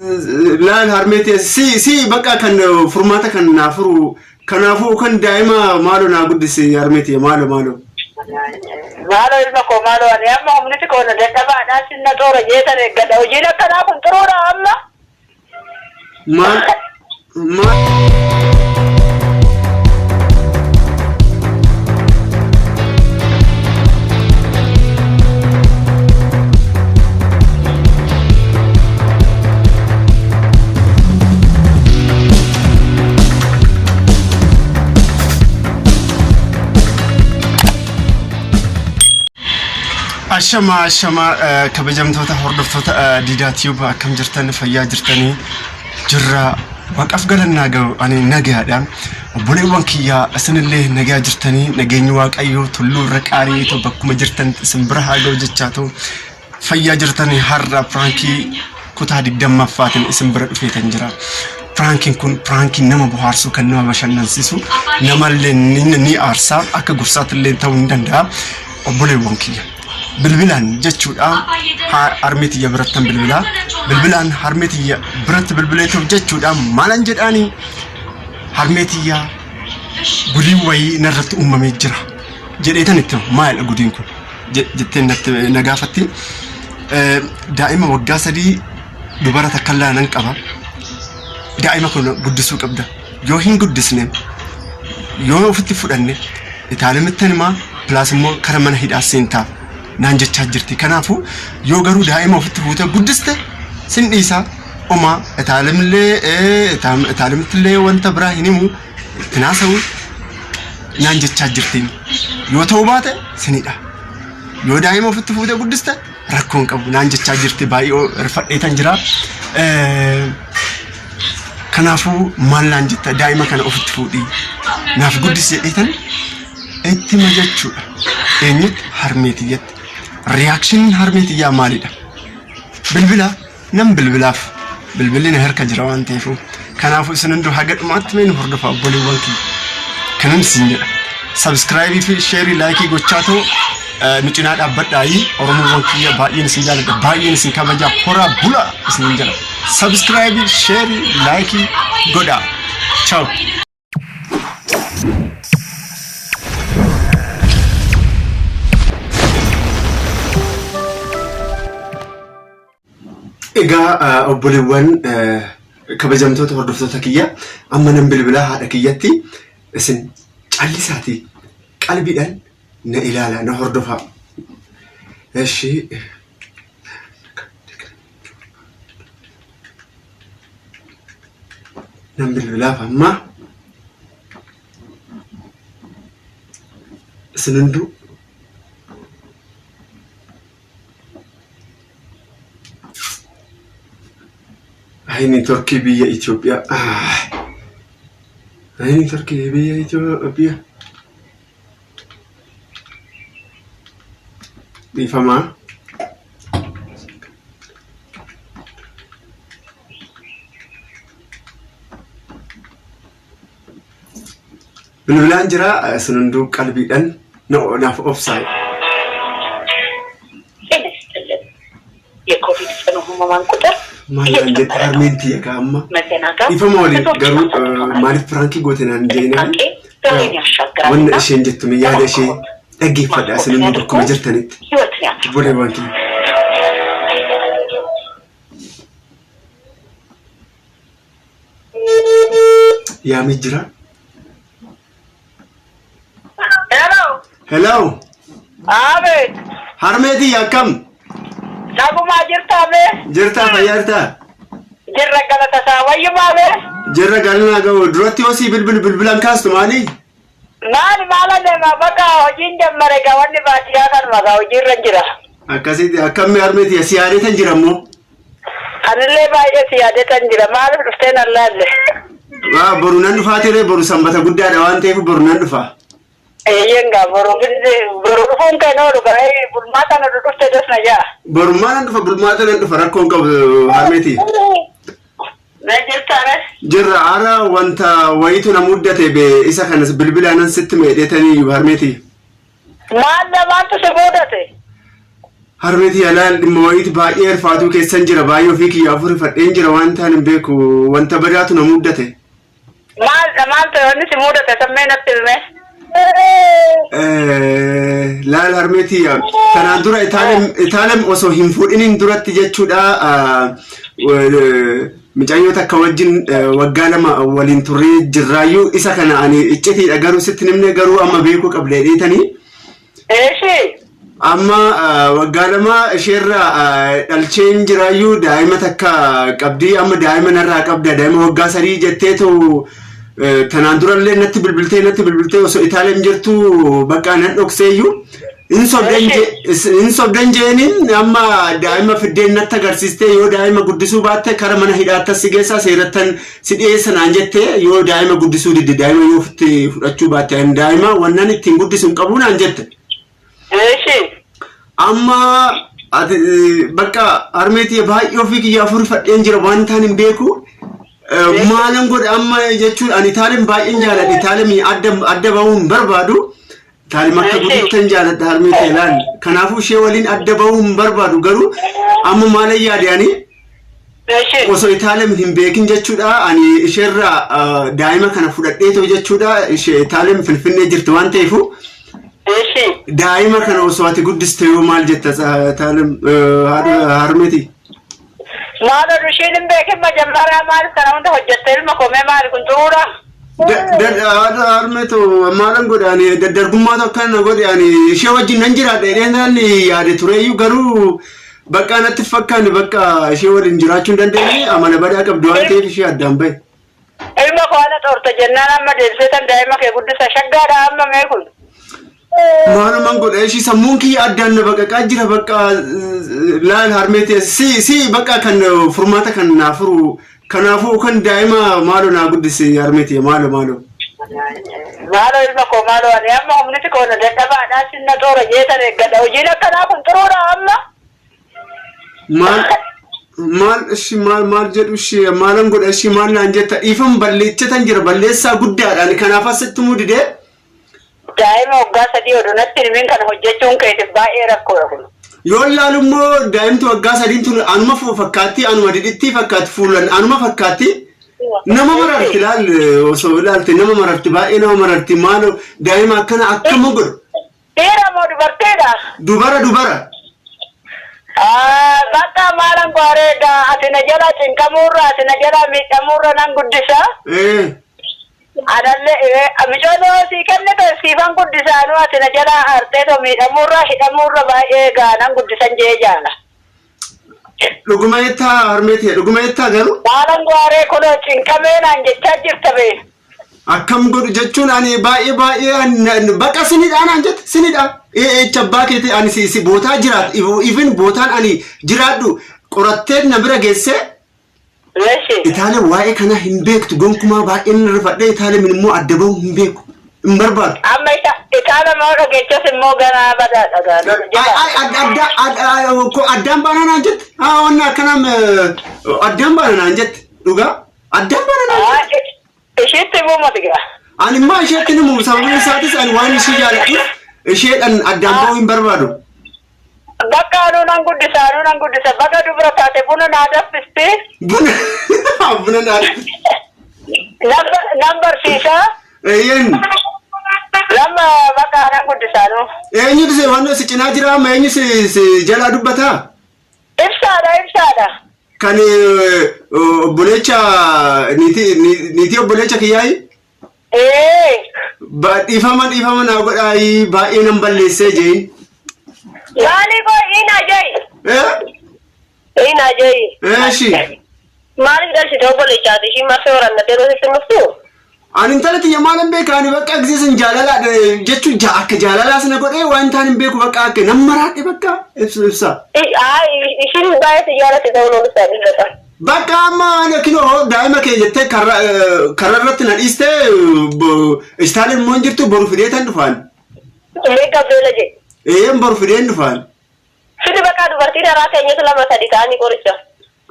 Laal harmeetii si si bakka kan furmaata kan naa furu kanaafuu kan daa'ima maaloo naa guddisi harmeetii maaloo maaloo. Maaloo ilma koo maaloo ani amma humniti koo na dadhabaadhaa sinna toora jeetan eeggadha. Hojiin akkanaa kun xuruudha amma. Maal maal. Ashama ashama kabajamtoota hordoftoota Diidaa Tube akkam jirtan fayyaa jirtanii jirra waaqaaf galannaa ga'u ani nagaadha obboleewwan kiyyaa isinillee nagaa jirtanii nageenyi waaqayyoo tulluu irra qaariitu bakkuma jirtan isin bira haa ga'u jechaatu fayyaa jirtanii har'a piraankii kutaa 20ffaatiin isin bira dhufeetan jira. Piraankiin kun piraankii nama bohaarsu kan nama bashannansiisu namallee ni aarsa akka gorsaatti illee ta'uu ni danda'a. Obboleewwan kiyya bilbilaan jechuudha harmee tiyya birattan bilbilaa bilbilaan harmee tiyya biratti bilbilee ta'u jechuudha maalan jedhaanii harmee tiyya gudiin wayii narratti uumamee jira jedheetan itti hima. Maalidha gudiin kun jettee natti na gaafatti. Daa'ima waggaa 3 dubara takka nan qaba. Daa'ima kun guddisuu qabda. Yoo hin guddisne yoo ofitti fudhanne itaalamitti himaa pilaas immoo kara mana hidhaa seentaa naan jechaa jirti. Kanaafuu yoo garuu daa'ima ofitti fuutee guddiste sin dhiisaa omaa itaalamillee itaalamittillee wanta biraa hin himu itti naasa'u naan jechaa jirti. Yoo ta'uu baate sinidha. Yoo daa'ima ofitti fuutee guddiste rakkoo hin qabu naan jechaa jirti baay'ee rifadheetan jira. Kanaafuu maal naan jetta daa'ima kana ofitti fuudhii naaf guddisi jedheetan itti hima jechuudha. Eenyutti harmee tiyyatti. Riyaakshiniin harmee tiyyaa maalidha? Bilbila nan bilbilaaf bilbilli na harka jira waan ta'eef kanaafuu isin hunduu haga dhumaatti mee nu hordofaa obboleewwan kiyya kanan isin jedha sabskraayibii fi sheerii laayikii gochaa ta'u nu cinaa dhaabbadhaayii oromoowwan kiyya baay'een isin jaaladha baay'een isin kabaja horaa bulaa isin jedha sabskraayibii sheerii laayikii godhaa chaaw. Egaa obboleewwan kabajamtoota hordoftoota kiyya amma nan bilbilaa haadha kiyyatti isin callisaatii qalbiidhaan na ilaala na hordofaa. Eshi nan bilbilaaf amma isin hunduu Ayi neetworkii biyya Itoophiyaa. Ayi neetworkii biyya Itoophiyaa. Dhiifamaa. Bilbilaan jira isin hunduu qalbiidhaan naaf obsaa. ጤና ይስጥልን። የኮቪድ ጽኑ ህሙማን ቁጥር Maal naan jette እየጨመረ ነው። harmeen tiyya kaa amma. መዘናጋት Dhiifama waliin ብዙዎች garuu አሳጥቶናል። maaliif piraankii goote naan jeenaan ጥንቃቄ ዛሬን ያሻግራልና wanna isheen jettu mee yaada ishee dhaggeeffadha isin ማስቆም hunduu ያድርጉ bakkuma jirtanitti. ህይወትን ያትርፉ። Obboleewwan kiyya. Yaamee jira. Hello. Hello. Abeet. Harmee tiyya akkam? Nagumaa jirtaa bee? Jirtaa fayyaa jirtaa? Jirra galata isaa wayyumaa bee? Jirra galina ga'u duratti yoo sii bilbilu bilbilan kaastu maali? Maali maala deema bakka hojiin jammare gaa wanni baadiyyaa kanuma gaa hojiirra jira. Akkasitti akkamii harmee tiyya si yaadeetan jira immoo. Anillee baay'ee si yaadetan jira maaliif dhuftee nan laalle? Waa boru nan dhufaa ture boru sanbata guddaadha waan ta'eef boru nan dhufa. Eeyyeen gaa boru boru dhufuun kee noolu gaa bulmaata nu dhufte das na jaa. Borummaa nan dhufa bulmaata nan dhufa rakkoon qabu harmee tiyya. Na jirtaa res? Jirra ara wanta wayitu na muddate be isa kanas bilbilaanan sitti meedheetanii harmee tiyya. Maal maaltu si mudate? Harmeeti yalaal dhimma wayiiti baay'ee erfaatuu keessan jira baay'ee ofii kiyya afur fadheen jira waan ta'an hin beeku wanta badaatu na muddate. Maal maal ta'e wanni si mudate sammee natti hime. Laal harmeeti tanaan dura Itaalem osoo hin fuudhiniin duratti jechuudha mucayyoo takka wajjin waggaa 2 waliin turree jirraayyuu isa kana ani iccitiidha garuu sitti himne garuu amma beekuu qabda jedheetanii. Eeshi. Amma waggaa 2 isheerraa dhalcheen jiraayyuu daa'ima takka qabdii amma daa'ima narraa qabda daa'ima waggaa 3 jetteetu tanaan durallee natti bilbiltee natti bilbiltee osoo Itaalem jirtu bakka nan dhokseeyyuu hin sobdan jeeniin amma daa'ima fiddeen natti agarsiistee yoo daa'ima guddisuu baatte kara mana hidhaattas si geessaa seerattan si dhiyeessa naan jette yoo daa'ima guddisuu didde daa'ima yoo ofitti fudhachuu baatte ani daa'ima wannan ittiin guddisu hin qabu naan jette. Eeshi. Amma ati bakka harmeetii baay'ee ofii kiyya afur fadheen jira waan ta'an hin beeku. Maalan godha amma jechuun ani Itaalem baay'een jaaladha Itaalem adda adda bahuu hin barbaadu. Itaalem akka guddattan jaaladha harmee ta'e laal. Kanaafuu ishee waliin adda bahuu hin barbaadu garuu amma maalan yaade ani osoo Itaalem hin beekin jechuudha ani isheerraa daa'ima kana fudhadhee ta'u jechuudha ishee Itaalem Finfinnee jirti waan ta'eefu daa'ima kana osoo ati guddiste yoo maal jetta Itaalem harmeeti. Maaloo ishiin hin beekin majammaraa maaliif kana hunda hojjette ilma koo mee maali kun xuruura? Haadha harmeetu maalan godhe ani daddargummaatu akkana na godhe ani ishee wajjin nan jiraadha jedhee nan yaade tureeyyuu garuu bakka natti fakkaanne bakka ishee waliin jiraachuu hin dandeenye amala badaa qabdi waan ta'eef ishee addaan bahe. Ilma koo ana xoorta jennaan amma deebisee tan daa'ima kee guddisa shaggaadha amma mee kun. Maaluman godha ishii sammuun kiyya addaan na baqaqaa jira bakka laal harmeetii si si bakka kan furmaata kan naa furu kanaafuu kan daa'ima maaloo naa guddisi harmeetii maaloo maaloo. Maaloo ilma koo maaloo ani amma humniti koo na dadhabaadhaa sin na xoora jeetan eeggadha hojiin akkanaa kun xuruudha amma. Maal maal ishi maal maal jedhu ishi maalan godha ishi maal naan jetta dhiifama balleechatan jira balleessaa guddaadha ani kanaaf asitti muu didee. Daa'ima waggaa 3 odoo natti hin himin kana hojjechuun keetiif baay'ee rakkoodha kun. Yoon laalu immoo daa'imti waggaa sadiin tun anuma fakkaatti anuma didhittii fakkaatti fuulan anuma fakkaatti nama mararti laal osoo ilaalte nama mararti baay'ee nama mararti maaloo daa'ima akkana akkama godhu. Dhiira moo dubartiidha? Dubara dubara. Bakka maalan gaareedha ati na jala cinqamuurra ati na jala miidhamuurra nan guddisa. Anallee micoon yoo sii kennite siifan guddisa anuu ati na jalaa aartee too miidhamuurra hidhamuurra baay'ee gaa nan guddisan jee jaala. Dhuguma jettaa harmee tiyya dhuguma jettaa garuu? Maalan gaaree kunoo cinqamee naan jechaa jirta bee. Akkam godhu jechuun ani baay'ee baay'ee baqa sinidha naan jette sinidha. Eecha abbaa keetii ani si bootaa jiraatu even bootaan ani jiraadhu qorattee na bira geessee Eshi. Itaaleen waa'ee kanaa hin beektu gonkumaa baay'een rifadhee Itaaleen immoo adda bahuu hin beeku hin barbaadu. Amma ita itaala moo dhageechas immoo ganaa badaadha gaa Ay, ay, adda adda ko addaan baana naan jette haa wanna akkanaa addaan baana naan jette dhugaa addaan baana naan jette. Ishiitti himuu mati gaa. Ani immoo isheetti hin himu sababiin isaatis ani waan ishii jaaladhuuf isheedhaan addaan bahuu hin barbaadu. Bakka anuu nan guddisa anuu nan guddisa baga dubra taate buna naa daffisti. Buna buna naa Nan nan barsiisa. Eeyyeen. Nama bakka nan guddisa anuu. Eenyutu si waan si cinaa jira amma eenyu si si jalaa dubbataa? Ibsaadha ibsaadha. Kan obboleecha niitii niitii obboleecha kiyyaayi? Ee. Dhiifama dhiifama naa godhaayi baay'ee nan balleessee jeen. Maalii koo ina jai. Eh? Ina jai. Eeshi. Maaliif dhalchite obbolechaati ishii marfee waraannattee yeroo sitti dhuftu? Ani intala tiyya maalan beeka ani bakka gisee san jaalala jechuun akka jaalalaas na godhee waan taan hin beeku bakka akka nan maraadhe bakka ibsu ibsa. Ishiin baay'ee si jaalatti ta'uun oolu isaa dubbata. Bakka amma ani kinoo daa'ima kee jettee karra karra irratti na dhiistee istaaleen immoo hin jirtu boru fidee tan dhufaan. Mee Gabriela jedhi. Eeyyeen boru fideen dhufaan. Fidi bakka dubartiin haraa teenyetu lama sadi ta'anii qoricha.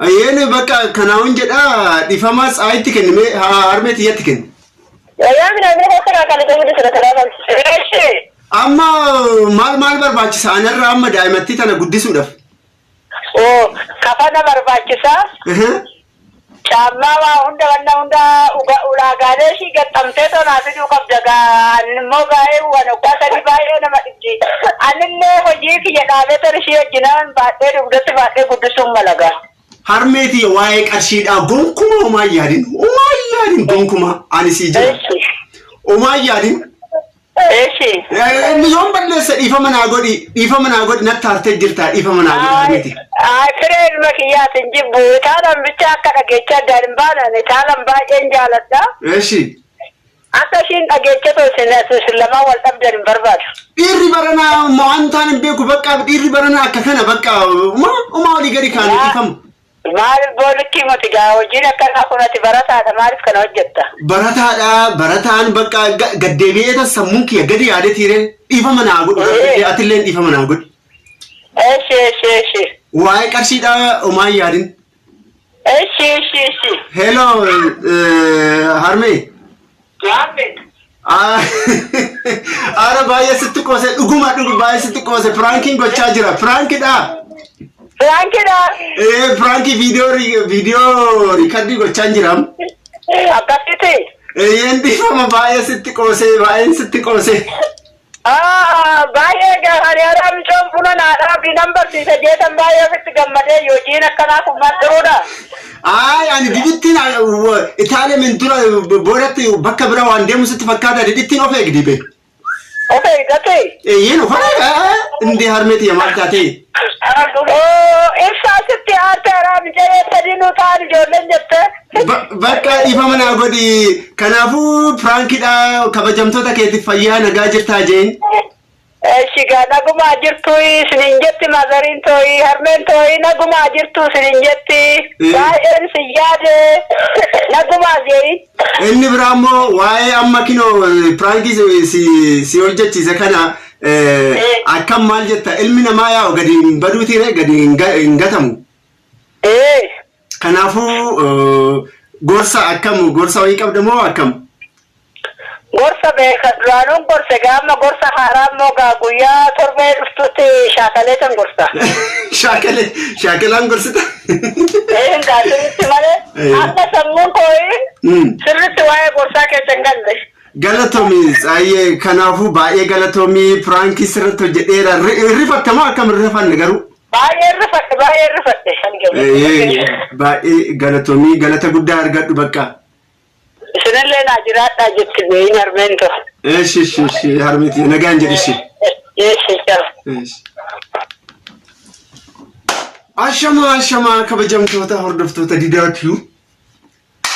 Eeyyeen bakka kanaawun jedha dhiifama tsaayitti kenni mee harmee tiyyatti kenni. Yaa mina mina hokkana kan itti fidi sira karaa kan. Eeshi. Amma maal maal barbaachisa anarraa amma daa'imattii tana guddisuudhaaf? Oo kafana barbaachisaa. Caammaa waa hunda wanna hunda ulaagaalee ishii gaxxamtee tonaa fiduu qabda gaa ani immoo baay'ee waan waggaa 3 baay'ee nama dhibdi. Anillee hojii kiyya dhaabee ton ishii wajjinaan baadhee dugdatti baadhee guddisuun mala gaa. Harmee tiyya waa'ee qarshiidhaa gonkumaa homaa hin yaadin. Homaa hin yaadin gonkumaa ani sii jira. Eshi. Homaa hin yaadin. Eshi. Inni yoon balleessa dhiifama naa godhi dhiifama naa godhi natti aartee jirtaa dhiifama naa godhi harmee tiyya. Ay firee ilma kiyyaatiin jibbu itaalan bicha akka dhageechaa addaan hin baanan itaalan baay'een jaaladha. Eshi. Akka ishiin dhageechatoo isin isin lamaan wal dhabdan hin barbaadu. Dhiirri baranaa waan ta'an hin beeku bakka dhiirri baranaa akka kana bakka uma uma olii gadi kaanii dhiifamu. Maaliif boolitti miti gaa hojiin akkanaa kun ati barataadha maaliif kana hojjetta? Barataadha barataan bakka gaddeebi'ee tas sammuun kiyya gadi yaadee tiiree dhiifama naa godhu Ee. atillee dhiifama naa godhi. Eshi eshi eshi. Waa'ee qarshiidhaa homaa hin yaadin. Eshi eshi eshi. Hello harmee. Gaaffe. Ara baay'ee sitti qoose dhuguma dhugu baay'ee sitti qoose piraankiin gochaa jira piraankidha. Piraankidha. Ee piraankii viidiyoo viidiyoo riikardii gochaa jira. Akkasitti. Eeyyeen dhiifama baay'ee sitti qoose baay'een sitti qoose. Baay'ee gaarii haraa micoon buna naa dhaabii nan barsiisa jeetan baay'ee ofitti gammadee hojiin akkanaa kun maal xuruudha. Ayi ani didittiin Itaaliyaa dura boodatti bakka bira waan deemu sitti fakkaata didittiin of eegdi be. Of eeggate. Eeyyeen of eega indee harmee tiyya maal taatee. Ibsaa sitti aarte haraa micayyee sadii nuu ta'an ijoolleen jette. Bakka dhiifama naa godhi. Kanaafuu piraankiidha kabajamtoota keetiif fayyaa nagaa jirtaa jeen. Eshi gaa nagumaa jirtu isinin jetti mazariin tooyi harmeen tooyi nagumaa jirtu isinin jetti baay'een isin yaade nagumaa jeeyi. Inni biraa immoo waa'ee amma kinoo piraankii si hojjechiise kana akkam maal jetta ilmi namaa yaa'u gadi hin baduutiire gadi hin gatamu. Kanaafuu gorsa akkam gorsa wayii qabda moo akkam? Gorsa beeka duraanuun gorse gaama gorsa haaraa immoo gaa guyyaa torbee dhuftutti shaakaleetan gorsa. Shaakale shaakalaan gorsita. Ee gaa sirriitti malee amma sammuun koo sirriitti waa'ee gorsaa keessa hin galle. Galatoomi Tsaayyee kanaafuu baay'ee galatoomi piraankii sirriitti hojjedheera. Rifatte moo akkam rifanne garuu? Baay'ee rifadhe baay'ee rifadhe. Baay'ee galatoomii galata guddaa argadhu bakka. Isinillee naa jiraadhaa jetti beeyin harmeen too. Eshi eshi eshi harmeeti nagaan jedhi eshi. Eshi jala. Ashamaa ashamaa kabajamtoota hordoftoota Didaa Tube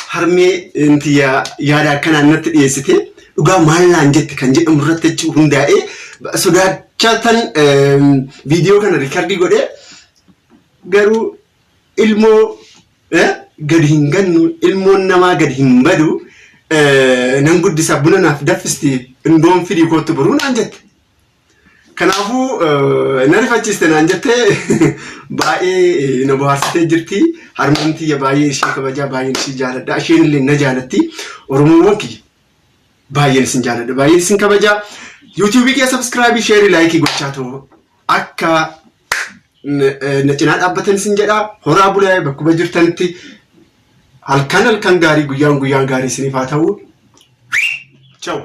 harmee inti yaada akkanaan natti dhiyeessite dhugaa maal naan jette kan jedhamu irratti jechi hundaa'ee sodaachaa tan viidiyoo kana riikardii godhee garuu ilmoo gadi hin gannu ilmoon namaa gadi hin badu nan guddisa buna naaf daffisti indoon fidii kootu boruu naan jette. Kanaafuu na rifachiiste naan jettee baay'ee na bohaarsitee jirti. Harmeen tiyya baay'ee ishee kabajaa baay'een ishee jaaladha. Isheen illee na jaalatti. Oromoowwan kiyya baay'een isin jaaladha. Baay'een isin kabajaa. Yuutuubii kee subscribe, share, like gochaa ta'u akka na cinaa dhaabbatan isin jedha. Horaa bulaa bakkuma jirtanitti halkan halkan gaarii guyyaan guyyaan gaarii isiniif haa ta'u. Ciao.